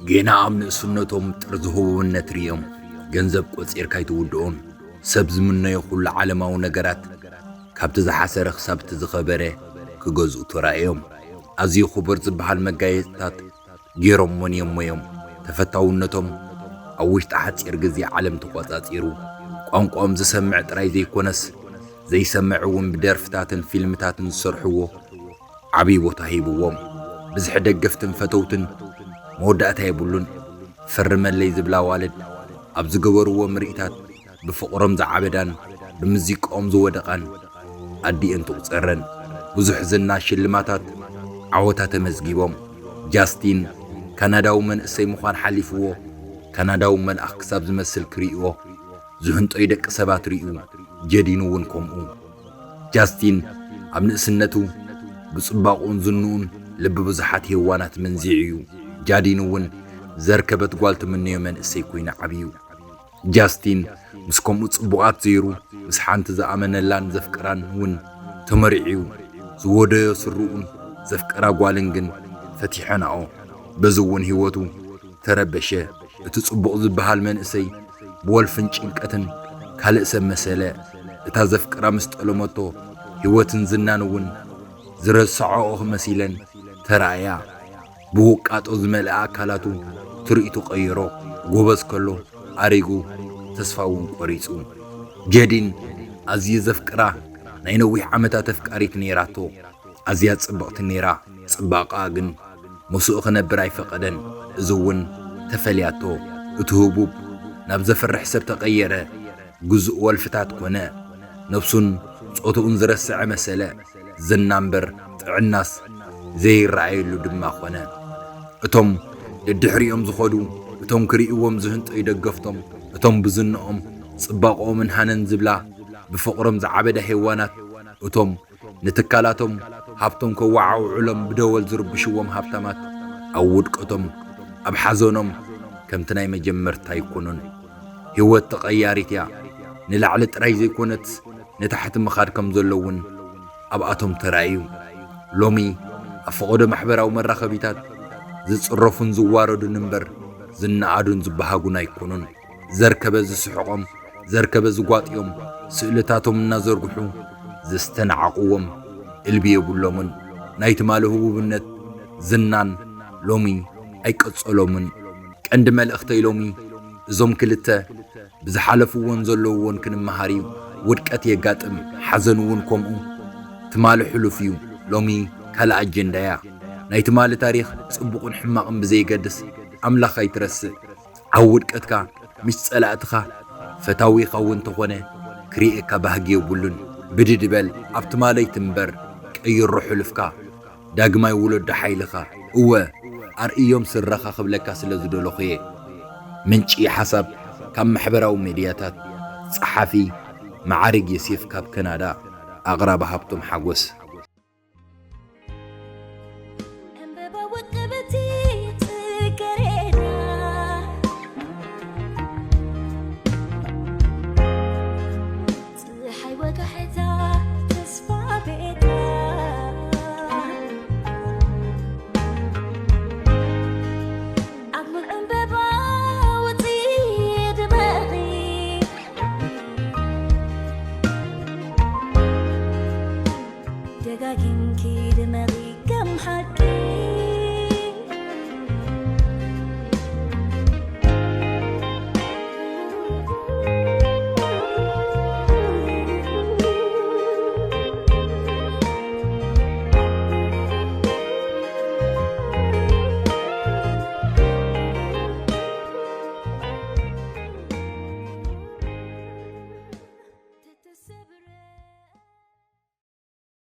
ጌና ኣብ ንእስነቶም ጥርዚ ህቡብነት ርእዮም፣ ገንዘብ ቆጺርካ ኣይትውድኦን። ሰብ ዝምነዮ ኩሉ ዓለማዊ ነገራት፣ ካብቲ ዝሓሰረ ክሳብ እቲ ዝኸበረ፣ ክገዝኡ ተራእዮም። ኣዝዩ ክቡር ዝበሃል መጋየጽታት ገይሮም ሞንዮሞዮም። ተፈታውነቶም ኣብ ውሽጢ ሓጺር ግዜ ዓለም ተቖጻጺሩ፣ ቋንቋኦም ዝሰምዕ ጥራይ ዘይኮነስ፣ ዘይሰምዕ እውን ብደርፍታትን ፊልምታትን ዝሰርሕዎ ዓብዪ ቦታ ሂብዎም። ብዝሒ ደገፍትን ፈተውትን መወዳእታ የብሉን። ፈርመለይ ዝብላ ኣዋልድ ኣብ ዝገበርዎ ምርኢታት ብፍቕሮም ዝዓበዳን ብሙዚቃኦም ዝወደቓን ኣዲኤን ትቑጸረን። ብዙሕ ዝና ሽልማታት ዓወታ ተመዝጊቦም። ጃስቲን ካናዳዊ መንእሰይ ምዃን ሓሊፍዎ፣ ካናዳዊ መልኣኽ ክሳብ ዝመስል ክርእይዎ ዝህንጦይ ደቂ ሰባት ርእዩ። ጀዲን እውን ከምኡ። ጃስቲን ኣብ ንእስነቱ ብጽባቕኡን ዝንኡን ልቢ ብዙሓት ሄዋናት መንዚዑ እዩ። ጃዲን እውን ዘርከበት ጓል ትምነዮ መንእሰይ ኮይኑ ዓብዩ። ጃስቲን ምስ ከምኡ ጽቡቓት ዘይሩ ምስ ሓንቲ ዝኣመነላን ዘፍቅራን እውን ተመሪዑ እዩ። ዝወደዮ ስርኡን ዘፍቅራ ጓልን ግን ፈቲሐናኦ። በዚ እውን ህይወቱ ተረበሸ። እቲ ጽቡቕ ዝበሃል መንእሰይ ብወልፍን ጭንቀትን ካልእ ሰብ መሰለ። እታ ዘፍቅራ ምስ ጠለመቶ ህይወትን ዝናን እውን ዝረስዐኦ ክመሲለን ተራእያ። ብውቃጦ ዝመልኣ ኣካላቱ ትርኢቱ ቀይሮ። ጎበዝ ከሎ ኣሪጉ ተስፋ እውን ቆሪጹ። ጀዲን ኣዝዩ ዘፍቅራ ናይ ነዊሕ ዓመታት ኣፍቃሪት ነይራቶ። ኣዝያ ጽብቕቲ ነይራ። ጽባቐኣ ግን ምስኡ ክነብር ኣይፈቐደን። እዚ እውን ተፈልያቶ። እቲ ህቡብ ናብ ዘፍርሕ ሰብ ተቐየረ። ግዙእ ወልፍታት ኮነ። ነብሱን ጾትኡን ዝረስዐ መሰለ። ዝና እምበር ጥዕናስ ዘይረኣየሉ ድማ ኮነ። እቶም ደድሕሪኦም ዝኸዱ፣ እቶም ክርእይዎም ዝህንጠዩ ደገፍቶም፣ እቶም ብዝንኦም ጽባቐኦምን ሃነን ዝብላ ብፍቕሮም ዝዓበዳ ሄዋናት፣ እቶም ንትካላቶም ሃብቶም ከወዓውዑሎም ብደወል ዝርብሽዎም ሃብታማት፣ ኣብ ውድቀቶም ኣብ ሓዘኖም ከምቲ ናይ መጀመርታ ኣይኮኑን። ህይወት ተቐያሪት እያ። ንላዕሊ ጥራይ ዘይኮነትስ ንታሕቲ ምኻድ ከም ዘሎ እውን ኣብኣቶም ተራእዩ። ሎሚ ኣብ ፈቐዶ ማሕበራዊ መራኸቢታት ዝጽረፉን ዝዋረዱን እምበር ዝነኣዱን ዝበሃጉን ኣይኮኑን። ዘርከበ ዝስሕቖም፣ ዘርከበ ዝጓጥዮም፣ ስእልታቶም እናዘርግሑ ዘስተናዕቕዎም እልቢ የብሎምን። ናይ ትማሊ ህቡብነት ዝናን ሎሚ ኣይቀጸሎምን። ቀንዲ መልእኽተይ ሎሚ እዞም ክልተ ብዝሓለፍዎን ዘለውዎን ክንመሃር እዩ። ውድቀት የጋጥም፣ ሓዘን እውን ከምኡ። ትማሊ ሕሉፍ እዩ፣ ሎሚ ካልእ ኣጀንዳ እያ። ናይ ትማሊ ታሪኽ ጽቡቕን ሕማቕን ብዘይገድስ ኣምላኽ ኣይትረስእ። ኣብ ውድቀትካ ምስ ጸላእትኻ ፈታዊኻ እውን እንተኾነ ክርእየካ ባህጊ የብሉን። ብድድ በል፣ ኣብ ትማሊ ኣይትንበር፣ ቀይሮ ሕሉፍካ። ዳግማይ ውለዶ ሓይልኻ። እወ፣ ኣርእዮም ስረኻ ክብለካ ስለ ዝደለኹ እየ። ምንጪ ሓሳብ ካብ ማሕበራዊ ሚድያታት። ጸሓፊ መዓርግ ዮሴፍ ካብ ከናዳ። ኣቕራቢ ሃብቶም ሓጎስ።